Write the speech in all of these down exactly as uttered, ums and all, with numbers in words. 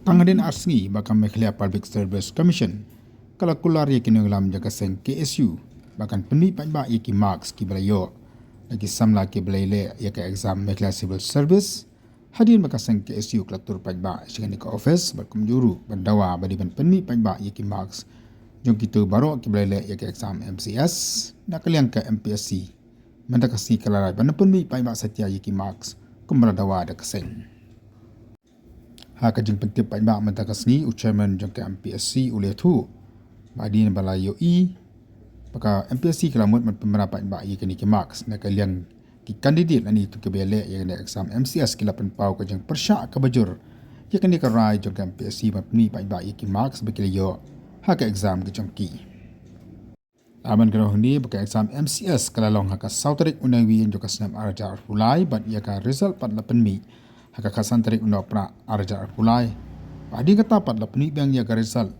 Tang hadien ar sngi ba ka Meghalaya Public Service Commission ka la kular ïa ki nongïalam jong ka seng K S U ba kan pynmih paidbah ïa ki marks kiba la ïoh na ki samla kiba la leh ïa ka exam Meghalaya Civil Service. Hadien ba ka seng K S U ka la tur paidbah sha kane ka office bad kumjuh ruh ban dawa ba dei ban pynmih paidbah ïa ki marks jong kito baroh kiba la leh ïa ka exam M C S, na ka liang ka M P S C mynta ka sngi ka la rai ban pynmih paidbah satia ïa ki marks kumba la dawa da ka seng. Ha ka jingpyntip paidbah mynta ka sngi, u chairman jong ka M P S C u la ïathuh ba hadien ba la ïohi ba ka M P S C ka la mut ban pynmih paidbah ïa kine ki marks na ka liang ki candidate lane kito kiba leh ïa kane exam M C S ki la pynpaw ka jingpyrshah kaba jur ïa kane ka rai jong ka M P S C ban pynmih paidbah ïa ki marks ba ki la ïoh ha ka exam ka jong ki. Laban kane hangne ba ka exam M C S ka la long ha ka saw tarik u Naiwieng jong ka snem ar hajar arphew lai bad ïa ka result pat la pynmih ha ka khatsan tarik u Nohprah ar hajar arphew lai. Bad hadien kata pat la pynmih biang ïa ka result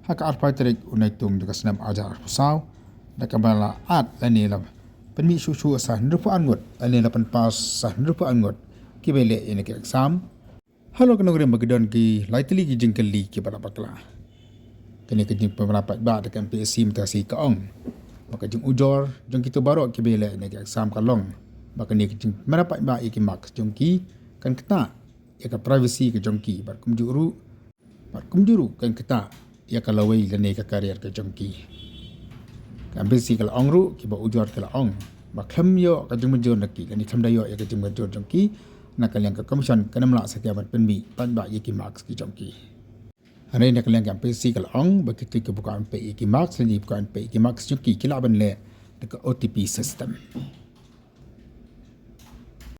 ha ka arphew tarik u Naitung jong ka snem ar hajar arphew saw, da kaba la add lane la pynmih shuh shuh sa hynriewphew ar ngut lane la pynpaw sa hynriewphew ar ngut kiba leh ïa kane ka exam. Halor ka nongrim ba ki don ki lai tylli ki jingkylli kiba la bakla. Kane ka jingpynmih paidbah da ka M P S C mynta ka sngi ka ong ba ka jingujor jong kito baroh kiba leh ïa kane ka exam ka long ba kane ka jingpynmih paidbah ïa ki marks jong ki kan ktah ïa ka privacy ka jong ki bad kumjuh ruh, bad kumjuh ruh kan ktah ïa ka lawei lane ka career ka jong ki. Ka M P S C ka la ong ruh kiba ujor ka la ong ba khlem ïoh ka jingmynjur na ki lane khlem da ïoh ïa ka jingmynjur jong ki, na ka liang ka commission kan ym lah satia ban pynmih paidbah ïa ki marks ki jong ki. Hynrei na ka liang ka M P S C ka la ong ba kito kiba kwah ban peit ïa ki marks lane kiba kwah ban peit ïa ki marks jong ki ki lah ban leh da ka O T P system.